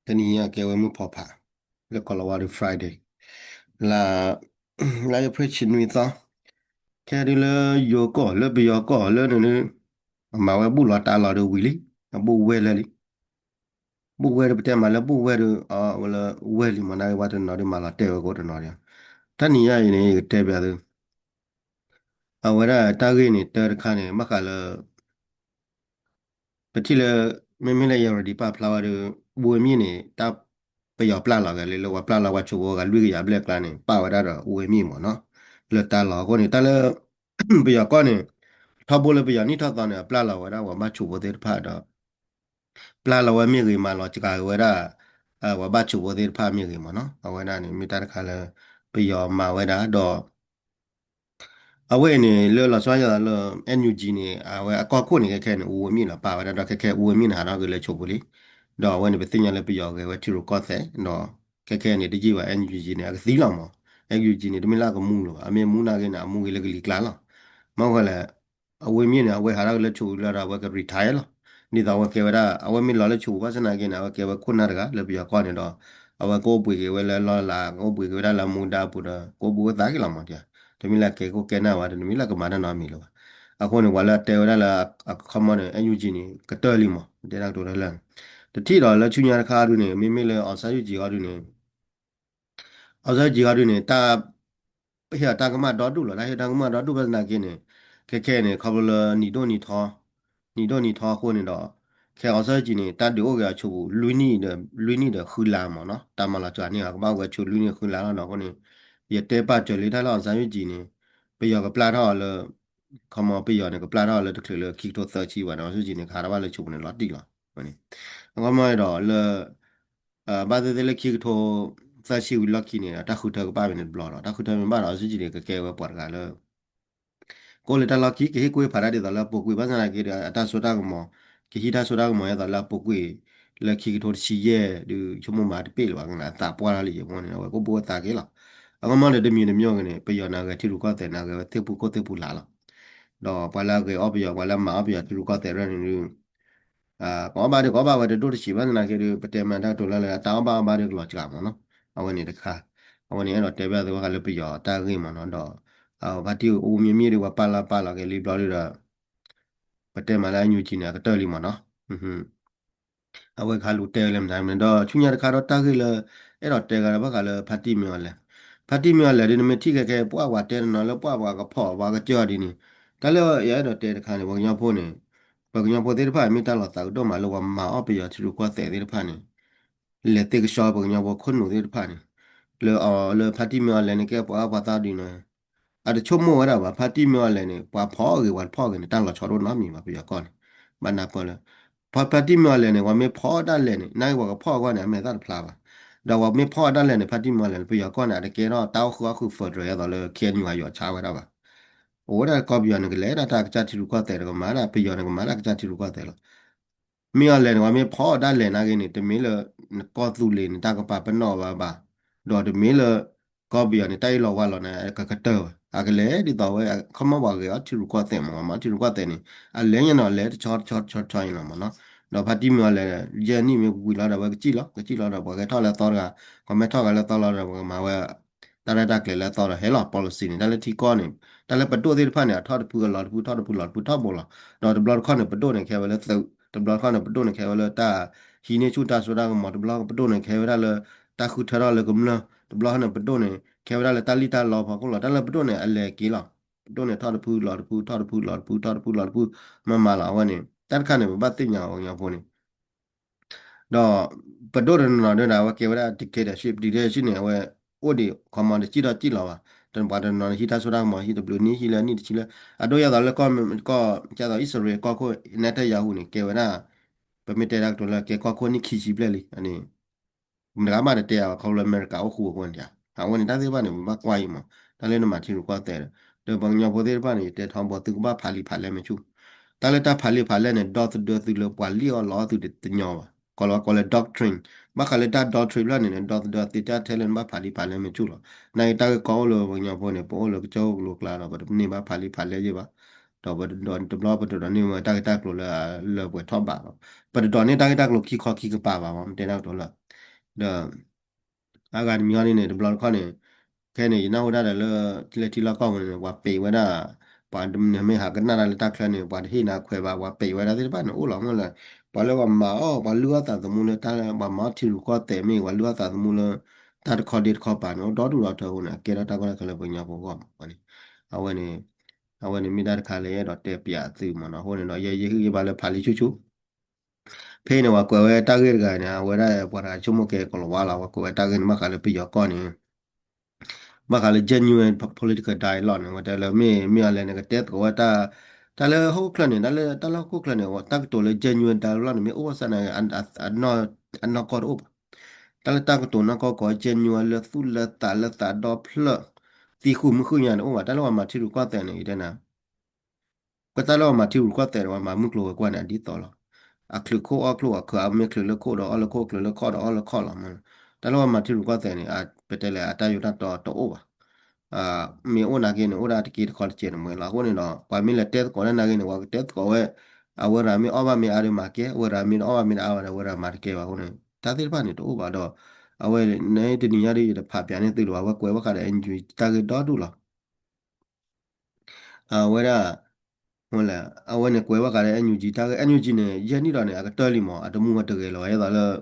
တနံၤအံၤကဲဝဲမုၢ်ဖီဖး လၢကီၢ်လီၤဝါဒီး Friday လါ လါအ့ဖြ့ၣ်ဆံနွံသီ ခဲဒုလၢယိၤကီၢ် လၢပယီၤကီၢ်လၢန့ၣ်ဒု အမၤဝဲဘူၣ်လီၤတၢ်လီၤဒီးဝံၤလံ အဘူၣ်ဝဲလၢာ်လံ ဘူၣ်ဝဲဒီးပတဲမးလၢဘူၣ်ဝဲဒီး အဝဲလၢဝဲလံမး နာ်က့ပှၤတနီၤဒုမၤလီၤတဲာ်ဝဲကိးတနီၤဒီး တနံၤအံၤန့ၣ် ယကတဲပျးသု အဝဲဒၣ်တၢ်ဂ့ၢ်န့ၣ် တၢ်တခါန့ၣ် ဘၣ်ဃးလၢ ပထံၣ်လၢ မ့မ့ၢ်လၢယဲၢ်ရဒံပာ်ဖျါဝဲဒီး ဝ့ၢ်မ့ၢ်န့ၣ် တၢ်ပယီၤပျၢ်လီၤဂဲၤလံ လၢပှၤပျၢ်လီၤပှၤဆိးဖိဂၤလွံၢ်ကယၤဘျဲၣ်ကျါန့ၣ် ပာ်ဝဲဒၣ်ဒီးဝ့ၢ်မ့ၢ်မးနီၤ လၢတၢ်လီၤအဃိန့ၣ် တၢ်လၢ ပယီၤကီၢ်န့ၣ် ထီဘိလၢပယီၤနံၣ်ထီၣ်သီန့ၣ် အပျၢ်လီၤဝဲဒၣ်ပှၤဘၣ်ဆိးဖိသ့ၣ်တဖၣ်ဒီး ပျၢ်လီၤဝဲမ့ၢ်ဂ့ၤ မၤလီၤစှၤဝဲဒၣ် ပှၤဘၣ်ဆိးဖိသ့ၣ်တဖၣ်မ့ၢ်ဂ့ၤမးနီၤ အဝဲဒၣ်န့ၣ် မ့ၢ်တၢ်တခါလၢပယီၤမၤဝဲဒၣ်ဒီး အဝဲအံၤန့ၣ် လၢလီၤဆီဒၣ်တၢ်လၢ NUG န့ၣ် အဝဲအကီၢ်ခိၣ်န့ၣ် ခဲခဲန့ၣ် အူဝဲမ့ၢ်လီၤပာ်ဝဲဒၣ်ဒီး ခဲခဲအူဝဲမ့ၢ်န့ၣ် ဟးထီၣ်က့ၤလၢဆိးဖိလံ ဒီးအဝဲန့ၣ် ပသ့ၣ်ညါလၢပယီၤဂဲၤဝဲထံရူၢ်ကီၢ်သဲး ဒီးခဲခဲန့ၣ် တယံာ်ဘၣ် NUG န့ၣ် အကသံလီၤမး NUG န့ၣ် တမ့ၢ်လၢအကမူလၢၤဘၣ် အမ့ၢ်မူနာ်က့န့ၣ် အမူဂ့ၤလၢကလံၤကျါလီၤ မ့ၢ်ဝဲလဲၣ် အဝဲမ့ၢ်န့ၣ် အဝဲဟးထီၣ်က့ၤလၢဆိးဖိလီၤဒီး အဝဲက retire လီၤ ဒ်သိးအဝဲကဲဝဲဒၣ် အဝဲမ့ၢ်လီၤလၢဆိးဖိဘၣ်ဆၣ်သနာ်က့န့ၣ် အဝဲကဲဝဲခိၣ်နၢ်တဂၤလၢပယီၤကီၢ်န့ၣ်ဒီး အဝဲကအိၣ်ဘှံးက့ၤဝဲလၢလီၢ်လၤ ကအိၣ်ဘှံးက့ၤဝဲဒၣ်လၢမူဒါပူၤဒီး ကအိၣ်ဘှံးအိၣ်သးက့ၤလီၤမး တမ့ၢ်လၢကဲခိၣ်ကဲနၢ်ဘၣ် တမ့ၢ်လၢကမၤတၢ်နီတမံၤလၢၤဘၣ် အဃိန့ၣ် ပှၤလၢအတဲဝဲဒၣ်လၢ အခီမီန့ၣ် NUG န့ၣ် ကတၢၢ်လံမး တဲဒၣ်ကတိၤလၢလၢ တထံၣ်ဒီးလၢဆူညါတခါဒုန့ၣ် မ့မ့ၢ်လၢ အောင်ဆန်းစုကြည် ဟီဒုန့ၣ် အောင်ဆန်းစုကြည် ဟီဒုန့ၣ် တၢ် ဟ့ၣ်အီၤတၢ်ကမၣ်ဒီဒူၣ်လီၤ တၢ်ဟ့ၣ်တၢ်ကမၣ်ဒီဒူၣ်ဘၣ်ဆၣ်သနာ်က့န့ၣ် ခဲခဲန့ၣ် ခီဖျိလၢနံၤဒိၣ်နံၤထီ နံၤဒိၣ်နံၤထီအဃိန့ၣ်ဒီး ခဲအောင်ဆန်းစုကြည်န့ၣ် တၢ်ဒုးအိၣ်က့ၤအီၤဆိးပူၤ လွံၢ်နံၣ်ဒီး လွံၢ်နံၣ်ဒီးဃုလါမးနီၤ တၢ်မၤလီၤစှၤန့ၢ်အီၤ ကဘၣ်အိၣ်ဝဲဆိးလွံၢ်နံၣ်ဃုလါလီၤဒီးအဃိန့ၣ် ယတဲပာ်စၢၤလံတၢ်လၢ အောင်ဆန်းစုကြည် န့ၣ် ပယီၤကပျၢ်ထီၣ်အီၤလၢ ခီမီ ပယီၤန့ၣ် ကပျၢ်ထီၣ်အီၤလၢတချုးလၢခံကထိသၢဆံဘၣ်ဒီး အောင်ဆန်းစုကြည် န့ၣ် ကဟးထီၣ်ဘၣ်လၢဆိးပူၤန့ၣ်လီၤတံၢ်လီၤ အခီမီဒီးလၢ ဘၣ်သ့ၣ်သ့ၣ်လၢခံကထိသၢဆံဝံၤလီၢ်ခံန့ၣ်ဒီး တၢ်ဃုထၢကဘၣ်ဝဲန့ၣ်တဘျီလီၤ တၢ်ဃုထၢမ့ၢ်ဘၣ်ဒီး အောင်ဆန်းစုကြည် န့ၣ် ကကဲဝဲပှၤတဂၤလၢ ကအိၣ်လၢတၢ်လီၢ်ခံ ကဟ့ၣ်ကူၣ်ဟ့ၣ်ဖးတၢ်ဒ်သိးလၢအပူၤကွံာ် ဘၣ်ဆၣ်သနာ်က့ဒီး အတၢ်စိတၢ်ကမီၤ ကဟံးတၢ်စိတၢ်ကမီၤဒ်သိးလၢအပူၤကွံာ် လၢခံကထိတဆံယဲၢ်ဒုး ဆိကမိၣ်မၤတပ့ၢ်လၢၤဘၣ် အသးပှၢ်ထီၣ်လံယဲၢ်ဖိန့ၣ် အဝဲကအိၣ်ဘှံးအိၣ်သးက့ၤလီၤ အခီမီဒီးတမံၤတမံၤဂ့ၤန့ၣ် ပယီၤန့ၣ် အဂဲၤထံရူၢ်ကီၢ်သဲးန့ၣ် အဂဲၤဝဲသ့ၣ်ဖူခိၣ်သ့ၣ်ဖူလာ်လီၤ ဒီးပှၤလၢအဂဲၤအီၣ်ပယီၤ ပှၤလၢအမၤအီၣ်ပယီၤထံရူၢ်ကီၢ်သဲးရၢၢ်န့ၣ်ဒုး ကအီၣ်ဘၣ်ဒုးကအီၣ်ဘၣ်ဝဲတဒိၣ်တဆံးဘၣ်ဆၣ်သနာ်က့ဒုး ပတဲမးတၢ်ကတိၤလၢလၢအတၢ်အီၣ်ဘၣ်အီၣ်ဘၣ်ဒုးကလီၤစှၤမးနီၤ အဝဲန့ၣ်တခါ အဝဲန့ၣ်အဲၣ်ဒိးတဲဘၣ်သုဘၣ်ဃးလၢပယီၤတၢ်ဂ့ၢ်မးနီၤဒီး ဖါတံၢ်အိၣ်မ့ၢ်မ့ၢ်ဒုးပှၤပာ်လီၤပာ်လီၤက့ၤလံဘျီဒုးဒီး ပတဲမးလၢ NUG န့ၣ် အကတၢၢ်လံမးနီၤ အဝဲခါလူၤတဲဝဲလၢမတၤမနုၤဒီး ဆူညါတခါဒီးတၢ်ဂ့ၢ်လၢ အဲၣ်ဒိးတဲဂၤဒီးဘၣ်ဃးလၢဖါတံၢ်မ့ၢ်အီၤလဲၣ် ဖါတံၢ်မ့ၢ်အီၤလဲၣ်ဒုး နမ့ၢ်ထံၣ်ခဲခဲ ပှၤပှၤတဲတနီၤလၢပှၤပှၤကဖီၣ်ပှၤကစၢၢ်အီၤဒ်န့ၣ် တၢ်လၢယအဲၣ်ဒိးတဲတခါန့ၣ် ပှၤကညီဖိန့ၣ် ပှၤကညီဖိသ့ၣ်တဖၣ်မ့ၢ်တၢ်လီၤသးကဒိၣ်မးလၢပှၤမၤအီၣ်ပယီၤထံရူၢ်ကီၢ်သဲးသ့ၣ်တဖၣ်န့ၣ် လဲၤသ့ကဆှီပှၤကညီဖိခိၣ်နူာ်သ့ၣ်တဖၣ်န့ၣ် လၢအီၤလၢဖါတံၢ်မ့ၢ်အီၤလဲၣ်န့ၣ် ကဲပှၤအါပှၤသးဒ်န့ၣ် အတဆိကမိၣ်ဝဲဒၣ်ဘၣ် ဖါတံၢ်မ့ၢ်အီၤလဲၣ်န့ၣ် ပှၤဖီၣ်အဂ့ၤပှၤတဖီၣ်အဂ့ၤန့ၣ် တၢ်လီၤဆီတအိၣ်နီတမံၤဘၣ် ပယီၤကီၢ်န့ၣ် ဘၣ်နၢ်ပၢၢ်လၢ ဖါ ဖါတံၢ်မ့ၢ်အီၤလဲၣ်န့ၣ် ပှၤမ့ၢ်ဖီၣ်ဒၣ်လဲာ်န့ၣ် နာ်က့ပှၤကဖီၣ်အဂီၢ်န့ၣ် အမဲာ်သၣ်တဖျါဘၣ် ဒီးပှၤမ့ၢ်ဖီၣ်ဒၣ်လဲာ်န့ၣ် ဖါတံၢ်မ့ၢ်အီၤလဲၣ်န့ၣ် ပယီၤကီၢ်န့ၣ် အတကဲထီၣ်တၢ်အိၣ်ဃုာ်အီၣ်ဃုာ် federal အသိးလၢ KNU အယွၤဆါဝဲဒၣ်ဘၣ် အိၣ်ဝဲဒၣ်ကီၢ်ပယီၤန့ၣ် ကလဲၤဒၣ်တၢ်ကစၢ်ထံရူၢ်ကီၢ်သဲးဒီးကမၤဒၣ် ပယီၤန့ၣ် ကမၤဒၣ်ကစၢ်ထံရူၢ်ကီၢ်သဲးလီၤ မ့ၢ်အီၤလဲၣ်န့ၣ် ပှၤမ့ၢ်ဖီၣ်အီၤဒၣ်လဲာ်နာ်က့န့ၣ် တမ့ၢ်လၢ နကီၢ်သူလ့ၤန့ၣ် တၢ်ကပာ်ပနီၣ်ဘၣ်ဘၣ်, ဒီးတမ့ၢ်လၢ ကီၢ်ပယီၤန့ၣ် တၢ်အ့ၣ်လိာ်ဝါလိာ်န့ၣ် ကကတၢၢ်ဘၣ်. အကလဲၤဒ်သိးဝဲ ခီမီၣ်ပှၤဂဲၤအီၣ်ထံရူၢ်ကီၢ်သဲးမး ပှၤမၤအီၣ်ထံရူၢ်ကီၢ်သဲးန့ၣ် အလဲၤညါနီၤ လဲၤတဆီတဆီတဆီတဆီအံၤလီၤမးနီၤ. ဒီးဖါတံၢ်မ့ၢ်အီၤလဲၣ် ယဲၢ်နံၣ်မ့ၢ်ဝံၤလီၤဒီး အဝဲကစံၣ်လီၤ ကစံၣ်လီၤဒီး ပှၤဂဲၤထီၣ်လၢအသီတဂၤ ပှၤမ့ၢ်ထီၣ်ဂၤလၢအသီလီၤဒီး ပှၤကမၤဝဲ တၢ်ရဲၣ်တၢ်ကျဲၤလၢအသီဒီးဟဲလီၤ policy န့ၣ် တၢ်လၢထံကီၢ်န့ၣ် တၢ်လၢပဒိၣ်သ့ၣ်တဖၣ်န့ၣ် အထီၣ်တဖုအလီၤတဖု ထီၣ်တဖုလီၤတဖုထီဘိလီၤ. ဒီးတဘျီတခီၣ်န့ၣ် ပဒိၣ်န့ၣ်ခဲဝဲလၢသုး တဘျီတခီၣ်န့ၣ် ပဒိၣ်န့ၣ်ခဲဝဲလၢတၢ်ဟံးန့ၢ်ဆူၣ်တၢ်စိတၢ်ကမီၤ တဘျီပဒိၣ်န့ၣ်ခဲဝဲဒၣ်လၢ တၢ်ဃုထၢထီၣ်လၢကမျၢၢ် တဘျီန့ၣ် ပဒိၣ်န့ၣ် ခဲဝဲဒၣ်လၢတၢ်လံၣ်တၢ်လီဖီခိၣ်လီၤ. တၢ်လၢပဒိၣ်န့ၣ် အလဲၤက့ၤလီၤ. ပဒိၣ်န့ၣ် ထီၣ်တဖုလီၤတဖု ထီၣ်တဖုလီၤတဖု ထီၣ်တဖုလီၤတဖု မၤမၤလီၤ အဝဲန့ၣ် တၢ်တခါန့ၣ် ပဘၣ်သ့ၣ်ညါအီၤ ပှၤကညီဖိန့ၣ် ဒီး ပဒိၣ်တနီၤနီၤဒၣ် အဝဲကဲဝဲဒၣ် dictatorship, dictatorship န့ၣ် အဝဲအိၣ်ဒံး ခီမီ တစံၣ်ထီၣ်စံၣ်လီၤဘၣ်. တပှၤတနီၤနီၤ ဟံးတၢ်စိတၢ်ကမီၤ ဟံးတဘျုးနံၣ် ဟံးလၢနံၣ်တဆံလၢ အဒိၣ်ယဲၢ်သိးလၢကီၢ် ကီၢ် ကဲသိး အံၣ်စရ့လးကီၢ်ခိၣ် Netanyahu န့ၣ် ကဲဝဲဒၣ် ပမ့ၢ်တဲတၢ်ကတိၤလၢကဲကီၢ်ခိၣ်နံၣ်ခံဆံဘျဲၣ်လံ အန့ၣ် မတဂၤမးတတဲယၤဘၣ် ခီဖျိလၢအမဲရကၤအိၣ်ဃူအဃိန့ၣ် အဝဲန့ၣ် တၢ်သ့ၣ်တဖၣ်န့ၣ် ပဘၣ်ကွၢ်အံၤမး တၢ်လၢနမၤထံရူၢ်ကီၢ်သဲးဒီး ဒီးပှၤကညီဖိသ့ၣ်တဖၣ်န့ၣ် ယတဲထီဘိ သုကဘၣ်ဖးလံာ်ဖးလဲၢ်မ့ၢ်ဆူၣ် တၢ်လၢတၢ်ဖးလံာ်ဖးလဲၢ်န့ၣ် ဒီသဒၢသုလၢပှၤလံၣ်အီၣ်လီအီၣ်သုတညီဘၣ် ကိးလီၤကိးလၢ doctrine ဘၣ်ဃးလၢတၢ် doctrine ဖျၢၣ်န့ၣ် ဒီသဒၢသ့တၢ်ထဲလၢနဘၣ်ဖးလံာ်ဖးလဲၢ်မ့ၢ်ဆူၣ်လီၤ. နာ်က့တၢ်ဂ့ၢ်ကီအိၣ်လၢပှၤကညီဖိန့ၣ် ပအိၣ်လၢကစၢၢ်ခိၣ်ကလိကျါဒီး ပတန့ၢ်ဘၣ်ဖးလံာ်ဖးလဲၢ်ယဲၢ်ဘၣ် ဒီးပတဒိးတဘျီပတဒိးန့ၢ်ဝဲတၢ်ဂ့ၢ်တၢ်ကျိၤလၢလၢပှဲၤထီၣ်ဘးဘၣ် ပတဒိးန့ၢ်တၢ်ဂ့ၢ်တၢ်ကျိၤခံခီခံကပၤဘၣ်မး မ့ၢ်တဲတၢ်ကတိၤလၢ ဒီး အဂၤတမံၤဟီဒ်န့ၣ် တဘျီတခီၣ်န့ၣ် ခဲန့ၣ် ယနၢ်ဟူတၢ်ဒီးလၢ လၢထံလီၢ်ကီၢ်ပူၤန့ၣ် ပှၤပံးဝဲဒၣ် ပှၤမ့ၢ်ဟးကနၣ်တၢ်လၢတၢ်ချၢန့ၣ် ပှၤတဟ့ၣ်နၤခွဲးဘၣ် ပှၤပံးဝဲဒၣ်သ့ၣ်တဖၣ်န့ၣ် အိၣ်လီၤမ့ၢ်လၢ ပှၤလၢပှၤမၤအီၣ် ပှၤလုၢ်အီၣ်သးသမူလၢတၢ်လၢ ပှၤမၤအီၣ်ထံရူၢ်ကီၢ်သဲးမ့ၢ် ပှၤလုၢ်အီၣ်သးသမူလၢ တၢ်တခီဒ့တခီပၤန့ၣ် အိၣ်ဒီဒူၣ်ဒီထၢအဃိန့ၣ် အကဲထီၣ်တၢ်ကီတၢ်ခဲလၢပှၤကညီဖိအဂီၢ်မးန့ၣ် အဝဲန့ၣ် အဝဲန့ၣ်မ့ၢ်တၢ်တခါလၢယအဲၣ်ဒိးတဲပၠးသုမးနီၤ အဃိန့ၣ်ဒီး ယဲယဟ့ၣ်ဂံၢ်ဘါလၢဖးလံဆူၣ်ဆူၣ် ဖဲန့ၣ် ပှၤကွဲးဝဲတၢ်ဂ့ၢ်တဂၤန့ၣ် အဝဲဒၣ်ပှၤတဂၤဆိကမိၣ်ကဲကိၤလၤဝါလီၤ ပှၤကွဲးဝဲတၢ်ဂ့ၢ်န့ၣ် ဘၣ်ဃးလၢပယီၤကီၢ်န့ၣ် ဘၣ်ဃးလၢ genuine political dialogue န့ၣ် ဝဲတဲလၢမ့ၢ် မ့ၢ်အလဲၣ်န့ၣ် ကတဲသကိးဝဲတၢ် တၢ်လၢဟီၣ်ခိၣ်ချၢန့ၣ် တၢ်လၢ တၢ်လၢဟီၣ်ခိၣ်ချၢန့ၣ် တၢ်ကတိၤလၢ genuine dialogue န့ၣ် မ့ၢ်အိၣ်ဝဲစ့ၢ်န့ၣ် အနီၢ်ကီၢ်တအိၣ်ဘၣ် တၢ်လၢတၢ်ကတိၤနီၢ်ကီၢ်ကီး genuine လၢသူၣ်လၢသးလၢသးဒီဖျၢၣ် သံဃုာ်မုၢ်ဃုာ်ညါန့ၣ်အိၣ်ဘၣ် တၢ်လၢပှၤမၤထံရူၢ်ကီၢ်သဲးန့ၣ် ယတဲနၤ ကတၢ်လၢပှၤမၤထံရူၢ်ကီၢ်သဲးဒီး ပှၤမၤမုၢ်ကျိၤဝဲၤကွာ်န့ၣ် အဒ်သိးလီၤ. အချုးခိၣ်အီၣ်ချိၣ် အချုးအမ့ၢ်ချုးလၢခိၣ်ဒီးအီၣ်လၢခိၣ် ချုးလၢခိၣ်ဒီးအီၣ်လၢခိၣ်လီၤမး. တၢ်လၢပှၤမၤထံရူၢ်ကီၢ်သဲးန့ၣ် ပတဲလဲၣ် အတၢ်ယိးတၢ်တီတအိၣ်ဘၣ်. မ့ၢ်အိၣ်နာ်က့န့ၣ် အိၣ်ဒၣ်တက့တခီတကဲးန့ၣ်မးလီၤ. အဃိန့ၣ်ဒီး ပှၤမ့ၢ်လဲၤတဲသကိးတၢ်နာ်က့န့ၣ် ပှၤကတဲသကိးဝဲ အဝဲရၤမ့ၢ်အီၣ်ဘၣ်မ့ၢ်အါဒီးမၤကဲ, အဝဲရၤမ့ၢ်တအီၣ်ဘၣ်မ့ၢ်တအါဘၣ်ဒီး အဝဲရၤမၤတကဲဘၣ်အဃိန့ၣ် တၢ်သ့ၣ်တဖၣ်န့ၣ်တအိၣ်ဘၣ်ဒီး အဝဲန့ၣ်တနံၤညါဒီး ယတဖးပၠးန့ၢ်သုလၢၤဘၣ် အဝဲကွဲးဘၣ်ဃးဒီး NUG တၢ်ဂ့ၢ်ဒီဒူၣ်လီၤ. အဝဲဒၣ် မ့ၢ်လဲၣ် အဝဲန့ၣ်ကွဲးဘၣ်ဃးဒီး NUG တၢ်ဂ့ၢ် NUG န့ၣ် ယဲၢ်နံၣ်ဒီးန့ၣ် အကတၢၢ်လံမး အတမူအတဂဲၤလီၤ ဒ်သိးလၢ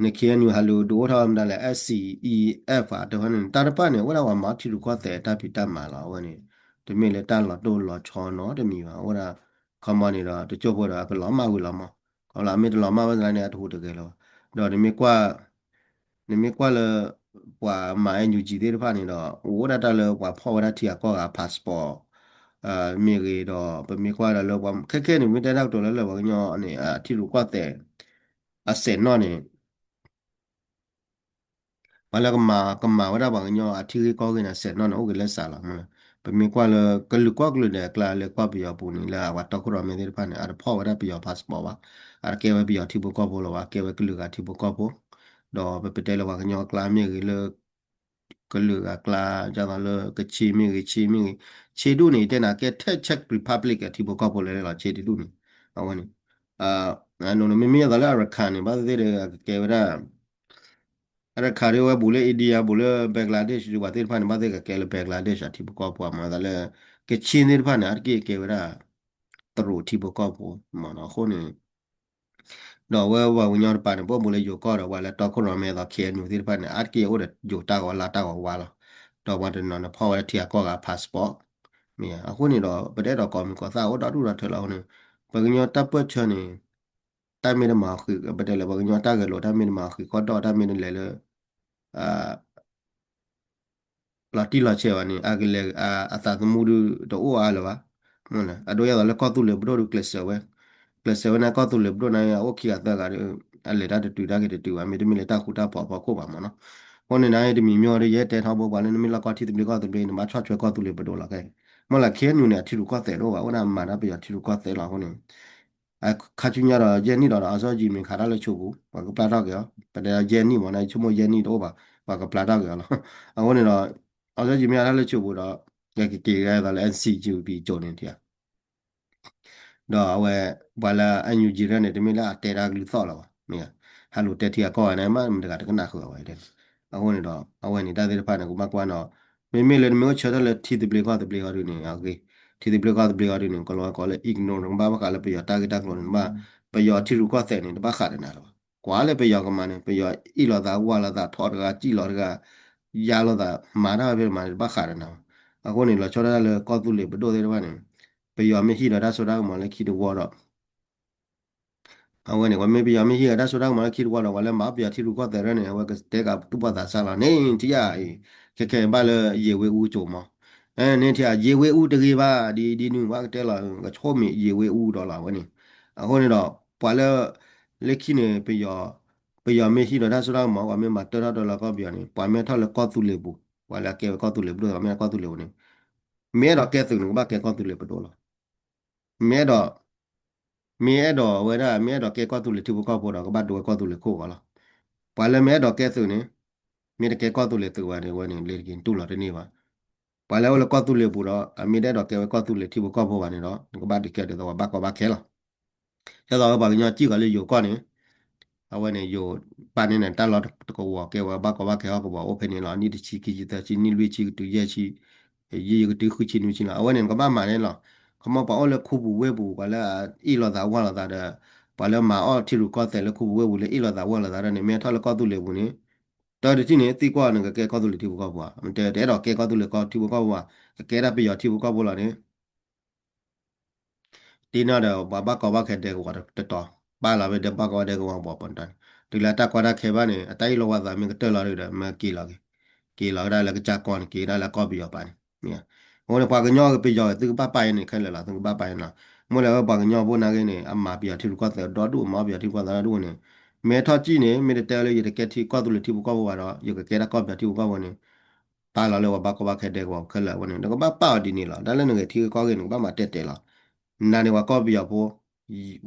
န KNU ဟးလူၤဒုးအိၣ်ထီၣ်ဝဲမတၤလဲၣ် SCEF အတဖၣ်န့ၣ် တၢ်တဖၣ်န့ၣ် အိၣ်ဒၣ်ပှၤမၤထံရူၢ်ကီၢ်သဲးတၢ်ဖံးတၢ်မၤလီၤ. အဝဲန့ၣ် တမ့ၢ်လၢတၢ်လီၤတိၢ်လီၤဆီနီတမံၤဘၣ်. အိၣ်ဒၣ် ခီမီန့ၣ်ဒီး တကၠိၢ်ဖိဒီး အကလီၤမၢ်ဝံၤလီၤမး ခီလၢအမ့ၢ်တလီၤမၢ်ဝဲသနာ်န့ၣ် အတဟူးတဂဲၤလၢၤဘၣ်. ဒီးနမ့ၢ်ကွၢ် နမ့ၢ်ကွၢ်လၢ ပှၤမၤ NUG သ့ၣ်တဖၣ်န့ၣ်ဒီး အိၣ်ဒၣ်တၢ်လၢပှၤဖီၣ်ဝဲဒၣ်ထံဂၤကီၢ်ဂၤ passport မ့ၢ်ဂ့ၤဒီး ပမ့ၢ်ကွၢ်ဒီးလၢပှၤ ခဲခဲန့ၣ် မ့ၢ်တဲတၢ်ကတိၤလၢလၢပှၤကညီန့ၣ် ထံရူၢ်ကီၢ်သဲး အစဲးနီၣ်န့ၣ် ပှၤလၢကမၤ ကမၤဝဲဒၣ်ပှၤကညီအထံဂ့ၢ်ကီၢ်ဂ့ၢ်န့ၣ် အစဲးနီၣ်န့ၣ် အိၣ်က့ၤလၢစးလီၤ. ပမ့ၢ်ကွၢ်လၢကလုာ်ကီၢ်ကလုာ်ဒဲးအကျါလၢကီၢ်ပယီၤပူၤန့ၣ် လၢအဝဲတီခိၣ်ရိၣ်မဲသ့ၣ်တဖၣ်န့ၣ် အတဖီၣ်ဝဲဒၣ်ပယီၤ passport ဘၣ်, အတကဲဝဲပယီၤထံဖိကီၢ်ဖိလၢၤဘၣ်, ကဲဝဲကလုာ်ဂၤထံဖိကီၢ်ဖိ, ဒီးပပတဲလၢပှၤကညီအကျါမ့ၢ်ဂ့ၤလၢ ကလုာ်ဂၤအကျါ ဒ်သိးလၢကခ့မ့ၢ်ဂ့ၤ ခ့မ့ၢ်ဂ့ၤ, ခ့ဒူၣ်န့ၣ် ယတဲနၤကဲထဲ Czech Republic အထံဖိကီၢ်ဖိလဲၣ်လီၤ ခ့တဒူၣ်န့ၣ်, အဝဲန့ၣ် မ့မ့ၢ်ဒ်သိးလၢ Arakan န့ၣ် ဘၣ်သ့ၣ်သ့ၣ်ဒီး အကကဲဝဲဒၣ် Arakan ဒ်ဝဲဘူးလၢ India ဘူးလၢ Bangladesh ဒ်ပှၤသ့ၣ်တဖၣ်န့ၣ် ဘၣ်သ့ၣ်ကကဲလၢ Bangladesh အထံဖိကီၢ်ဖိမး ဒ်သိးလၢ ကခ့သ့ၣ်တဖၣ်န့ၣ် အါတက့ၢ်ကဲဝဲဒၣ် တရူးထံဖိကီၢ်ဖိမးနီၤ အဃိန့ၣ် ဒီးအဝဲပှၤကညီတပၤန့ၣ် ပအိၣ်ဘူးလၢယိၤကီၢ်ဒီး ပှၤလၢတီခိၣ်ရိၣ်မဲအသိး KNU သ့ၣ်တဖၣ်န့ၣ် အါတက့ၢ်အိၣ်ဒီးယိၤတၢ်ဂီၤလါတၢ်ဂီၤဝါလီၤ. ဒီးပှၤတနီၤန့ၣ်ဖီၣ်ဝဲဒၣ်ထံဂၤကီၢ်ဂၤ passport မ့ၢ်ဧါ. အဃိန့ၣ်ဒီး ပတအဲၣ်ဒိးကိးမံၤကိးသၣ်အိၣ်ဒီဒူၣ်ဒီထၢလီၤအဃိန့ၣ် ပှၤကညီတၢ်ပၢၢ်ဆၢန့ၣ် တၢ်မ့ၢ်တမၤဃံး ပတဲလၢ ပှၤကညီတၢ်ဂဲၤလိာ် တၢ်မ့ၢ်တမၤဃံးဃီဒီး တၢ်မ့ၢ်တလဲၤလၢ လီၤတံၢ်လီၤဆဲးဘၣ်န့ၣ် အကလဲၤ အသးသမူဒုးတအိၣ်အါလၢၤဘၣ်. အဒိယဲၢ်သိးလၢကီၢ်သူလ့ၤပဒိၣ်ဒုးကျဲးစၢးဝဲ, ကျဲးစၢးဝဲန့ၣ် ကီၢ်သူလ့ၤပဒိၣ်န့ၣ် အအိၣ်ခံဂၤသၢဂၤဒီး အလဲၤတၢ်တတုၤတၢ်ဂ့ၤတတုၤဘၣ် မ့တမ့ၢ်လၢတၢ်ဃူတၢ်ဖိးအဖီခိၣ်ဘၣ်မးနီၤ. အဃိန့ၣ်န့ၣ် တမံၤမ့ၢ်ဒီး ယဲတဲထီဘိ ပှၤလၢနမ့ၢ်လီၢ်ကီၢ်ထံသဘျ့ကီၢ်သဘျ့ နဘၣ်ဆီၣ်ထွဲကီၢ်သူလ့ၤပဒိၣ်လီၤခဲအံၤ. မ့ၢ်လၢ KNU န့ၣ် အထံရူၢ်ကီၢ်သဲးတအိၣ်ဘၣ် အိၣ်ဒၣ်မၤတၢ်ပယီၤထံရူၢ်ကီၢ်သဲးလီၤအဃိန့ၣ် ခါဆူညါဒီး ယဲၢ်နံၣ်ဒီး အစီၣ်ယံၤမ့ၢ်ခးတၢ်လၢဆိပူၤ ပှၤကပျၢ်ထီၣ်က့ၤအီၤ ပတဲယဲၢ်နံၣ်မ့ၢ်န့ၣ် ဆိကမိၣ်ယဲၢ်နံၣ်တအိၣ်ဘၣ် ပှၤကပျၢ်ထီၣ်က့ၤအီၤလီၤ. အဃိန့ၣ်ဒီး အစီၣ်ယံၤမ့ၢ်ခးတၢ်လၢဆိပူၤဒီး ကက့ၤကဒါသိးလၢ NCUP ကၠိန့ၣ်ထံဧါ ဒီးအဝဲ ပှၤလၢ NUG တၢ်န့ၣ် တမ့ၢ်လၢအတဲတၢ်ကလုၢ်သီၣ်လၢၤဘၣ် မ့ၢ်ဧါ. ဟးလူၤတဲထံဂၤကီၢ်ဂၤန့ၣ် မ့ၢ်မတၤတဂၤတကနၣ်ဃုာ်အဝဲဒၣ်. အဃိန့ၣ်ဒီး အဝဲန့ၣ်တၢ်သ့ၣ်တဖၣ်န့ၣ် ကဘၣ်ကွၢ်နီၤ မ့မ့ၢ်လၢနမ့ၢ်အိၣ်ဆၢထၢၣ်လၢထံသဘျ့ကီၢ်သဘျ့အီၤဒုးန့ၣ် အဂ့ၤ ထံသဘျ့ကီၢ်သဘျ့အီၤဒုးန့ၣ် ကလီၤဝဲကိးလၢ ignore နကဘၣ်ဘၣ်ဃးလၢပယီၤတၢ်ဂ့ၢ်တၢ်ကျိၤန့ၣ် နဘၣ် ပယီၤထံရူၢ်ကီၢ်သဲးန့ၣ် တဘၣ်ဃးဒီးနၤလၢၤဘၣ်. ကွၢ်လၢပယီၤကမၤန့ၣ် ပယီၤအ့ၣ်လိာ်သးဝါလိာ်သးထီၣ်တဂၤ စံၣ်လီၤတဂၤ ယါလိာ်သး မၤတၢ်ဝဲဖဲမၤန့ၣ် တဘၣ်ဃးဒီးနၤဘၣ်. အဃိန့ၣ် လီၤဆီဒၣ်တၢ်လၢကီၢ်သူလ့ၤပဒိၣ်သ့ၣ်တဖၣ်န့ၣ် ပယီၤမ့ၢ်ဟံၣ်ဒီးတၢ်စိတၢ်ကမီၤလၢခံတဝီဒီး အဝဲန့ၣ် ပှၤမ့ၢ်ပယီၤမ့ၢ်ဟံၣ်ဒီးတၢ်စိတၢ်ကမီၤလၢခံတဝီဒီး ပှၤလၢမၤအီၣ်ပယီၤထံရူၢ်ကီၢ်သဲးရဲၣ်န့ၣ် အဝဲကတဲကးသူၣ်ဘီၣ်သးစၢ်လီၤန့ၣ် ထံၣ်ဧါအံၤ ခဲခဲဘၣ်လၢယ့ၤဝ့အူကၠိမး န့ၣ်ထံၣ်ဧါ ယ့ၤဝ့အူတဂ့ၤဘၣ် ဒ်ဒ်နုၤ ဘၣ်ကတဲလီၤ ကဆိမိၣ်ယ့ၤဝ့အူဒီးလီၤ အဝဲန့ၣ် အဃိန့ၣ်ဒီး ပှၤလၢ လၢခံန့ၣ် ပယီၤ ပယီၤမ့ၢ်ဟံၣ်ဒီးတၢ်စိတၢ်ကမီၤ ပှၤမ့ၢ်မၤတၢထီၣ်တၢလီၤကီၢ်ပယီၤန့ၣ် ပှၤမ့ၢ်ထီၣ်လၢကီၢ်သူလ့ၤပူၤ ပှၤလၢအကဲဝဲကီၢ်သူလ့ၤပဒိၣ် ပှၤမ့ၢ်ထီၣ်ကီၢ်သူလ့ၤပူၤန့ၣ် မ့ၢ်အဲၣ်ဒိးကဲသုးန့ၣ် ကဘၣ်ကဲကီၢ်သူလ့ၤပဒိၣ်လီၤ. မ့ၢ်အဲၣ်ဒိး မ့ၢ်အဲၣ်ဒိးဝဲဒၣ် မ့ၢ်အဲၣ်ဒိးကဲကီၢ်သူလ့ၤထံဖိကီၢ်ဖိဒီး ကဘၣ်ဒိဝဲကီၢ်သူလ့ၤခိၣ်ဂီၤလီၤ. ပှၤလၢမ့ၢ်အဲၣ်ဒိးကဲသုးန့ၣ် မ့ၢ်တကဲကီၢ်သူလ့ၤသုးဝဲန့ၣ် ဝဲန့ၣ် လ့ၤတက့ၤတူၢ်လီၤတန့ၢ်ဘၣ်. ပှၤလၢအိၣ်လၢကီၢ်သူလ့ၤပူၤဒီး အမ့ၢ်တအဲၣ်ဒိးကဲဝဲကီၢ်သူလ့ၤထံဖိကီၢ်ဖိဘၣ်န့ၣ်ဒီး နကဘၣ်ဒုးကဲဒ်သိးပှၤဘၣ်ကီဘၣ်ခဲလီၤ. ဒ်သိးပှၤကညီစံၣ်ဃီၤလၢယိၤကီၢ်န့ၣ် အဝဲန့ၣ်ယိၤပာ်န့ၢ်န့ၣ် တၢ်လီၢ်တကဝီၤကဲဝဲဘၣ်ကီဘၣ်ခဲဟီၣ်ကဝီၤအိၣ်ဖဲန့ၣ်လီၤ. နံၣ်တဆံ ခံဆံ သၢဆံ နံၣ်လွံၢ်ဆံ ကတုၤယဲၢ်ဆံ, ယံာ်ယကတုၤဃုဆံနွံဆံလီၤ. အဝဲန့ၣ်နကဘၣ်မၤန့ၣ်လီၤ. ခီမီပှၤအိၣ်လၢခူပူၤဝ့ၢ်ပူၤ ပှၤလၢအအ့ၣ်လိာ်သးဝီလိာ်သးဒီး ပှၤလၢမၤအီၣ်ထံရူၢ်ကီၢ်သဲးလၢခူပူၤဝ့ၢ်ပူၤလၢအ့ၣ်လိာ်သးဝီလိာ်သးဒီးန့ၣ် မ့ၢ်ထီၣ်လၢကီၢ်သူလ့ၤပူၤန့ၣ် တၢ်တထံၣ်န့ၣ် သံကွၢ်နကကဲကီၢ်သူလ့ၤထံဖိကီၢ်ဖိဧါ, တအဲၣ်ဒိးကဲကီၢ်သူလ့ၤကီၢ်ထံဖိကီၢ်ဖိဘၣ်, ကကဲဒၣ်ပယီၤထံဖိကီၢ်ဖိလီၤန့ၣ် တ့နီၣ်ဒီးပှၤဘၣ်ကီဘၣ်ခဲဒဲကဝီၤတတီၤ, ပာ်လီၤဝဲဒီးဘၣ်ကီဘၣ်ဒဲကဝီၤပှၤပတီၤ, တုၤလၢတၢ်ကီတၢ်ခဲဘၣ်န့ၣ် အတၢ်အ့ၣ်လိာ်ဝီသးမ့ၢ်ကတၢၢ်လီၤဒီး မ့ၢ်က့ၤလီၤက့ၤ, က့ၤလီၤကဒါလၢကစၢ်ကီၢ်န့ၣ် က့ၤကဒါလၢကီၢ်ပယီၤပာ်န့ၣ်, အဃိန့ၣ် ပှၤကညီပယီၤ သုကဘၣ်ပာ်အံၤန့ၣ် ခဲလၢာ်လီၤ သုကဘၣ်ပာ်အံၤနီၤ, မ့ၢ်လၢပှၤကညီဖိနာ်က့န့ၣ် အမၤပယီၤထံရူၢ်ကီၢ်သဲးဒီဒူၣ် အမၤအီၣ်ပယီၤထံရူၢ်ကီၢ်သဲးဒီဒူၣ်န့ၣ်, မ့ၢ်ထီၣ်ကံၣ်န့ၣ် မ့ၢ်တတဲလၢယတကဲထံကီၢ်သူလ့ၤထံဖိကီၢ်ဖိဘၣ်ဒီး ယကကဲဒၣ်ကီၢ်ပယီၤထံဖိကီၢ်ဖိန့ၣ် ပာ်လီၤလၢပှၤဘၣ်ကီဘၣ်ခဲဒဲကဝီၤခဲလၢာ်အဃိန့ၣ် နကဘၣ်ပာ်အီၤဒ်န့ၣ်လီၤ. တၢ်လၢနဂဲၤထံဂ့ၢ်ကီၢ်ဂ့ၢ်န့ၣ် နကဘၣ်မၤတဲာ်တဲာ်လီၤ. နၤန့ၣ်ပှၤကီၢ်ပယီၤဖိ,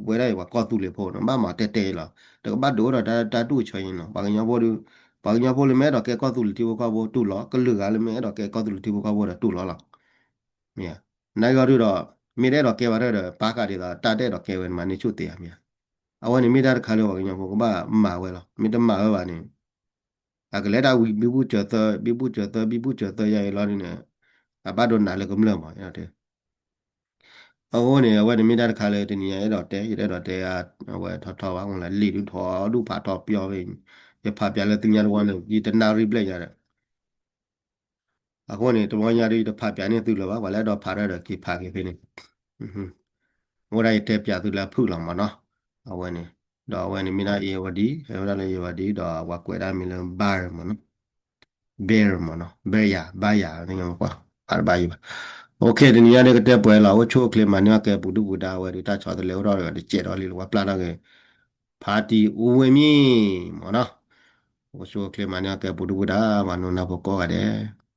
ဝဲဒၣ်အံၤပှၤကီၢ်သူလ့ၤဖိ နဘၣ်မၤတဲာ်တဲာ်လီၤ. တကဘၣ်ဒုးအိၣ်ဒီးတၢ်တူၢ်ဆၢအံၤနီၤ. ပှၤကညီဖိဒီး, ပှၤကညီဖိလၢမ့ၢ်အဲၣ်ဒိးကဲကီၢ်သူလ့ၤထံဖိကီၢ်ဖိတူၢ်လီၤ, ကလုာ်ဂၤလၢမ့ၢ်အဲၣ်ဒိးကဲကီၢ်သူလ့ၤထံဖိကီၢ်ဖိဒီးတူၢ်လီၤလီၤ. မ့ၢ်ဧါ, နာ်က့အီၤဒုဒီး မ့ၢ်တအဲၣ်ဒိးကဲဘၣ်တၢ်ဒီး ပာ်ဃာ်ဒ်သိး တၢ်တအဲၣ်ဒိးကဲဝဲန့ၣ် မၤန့ၢ်ဆူၣ်သ့ဧါ မ့ၢ်ဧါ. အဝဲန့ၣ်မ့ၢ်တၢ်တခါလၢပှၤကညီဖိကဘၣ်မၤဝဲလီၤ. မ့ၢ်တမၤဝဲဘၣ်န့ၣ် အကလဲၤတၢ်ဝံၤ ဘံဘူစၢၤသၢ, ဘံဘူစၢၤသၢ, ဘံဘူစၢၤသၢယၤအံၤလီၤန့ၣ် အဘၣ်ဒိနးလၢကမျၢၢ်မး. အဃိန့ၣ် အဝဲန့ၣ်မ့ၢ်တၢ်တခါလၢတနံၤညါအဲၣ်ဒိးတဲ, ယတအဲၣ်ဒိးတဲ အဝဲထီထီဘၣ် မ့ၢ်လံာ်ဒုးထီဒုးဖးထီပျီဖဲ, ယဖးပၠးလၢသုညါတဝီန့ၣ် ယတနၣ်ရံၣ်ဘျဲၣ်ညါဒီး အဃိန့ၣ် တဝီညါဒုး ယတဖးပၠးန့ၢ်သုလၢၤဘၣ်, ပှၤလၢအဲၣ်ဒိးဖးတၢ်ဒီးက့ၤဖးက့ၤဖဲန့ၣ်, အိၣ်ဒၣ်ယတဲပၠးသုလၢအဖုၣ်လီၤမးနီၤ, အဝဲန့ၣ်, ဒီးအဝဲန့ၣ်မ့ၢ်ဒၣ် အ့ဝဒံ, အဝဲဒၣ်လၢ အ့ဝဒံ ဒီးပှၤကွဲးဒၣ်မ့ၢ်လၢ ဘၣ်မးနီၤ, ဘဲၣ် မးနီၤ, ဘဲၣ်ယၤ, ဘၣ်ယၤ, ပှၤတဘၣ်ယံၤဘၣ်. အိၣ်ခ့ တနံၤညါဒုးကတဲပှဲၤလီၤ, အိၣ်ဆူၣ်အိၣ်ချ့မၤန့ၢ်အီၣ်ကဲပူၤဒုၣ်ပူၤဒါဝဲဒုး တၢ်ဆီတလဲအိၣ်ထီၣ်ဒီးတစဲးဒီးလံလီၤ ပှၤပျၢ်ထီၣ်က့ၤ ဖါတံၢ်အူဝဲမံၤ မးနီၤ, အိၣ်ဆူၣ်အိၣ်ချ့မၤန့ၢ်အီၣ်ကဲပူၤဒုၣ်ပူၤဒါ ပှၤနိနၢ်ဖိကိးဂၤဒဲး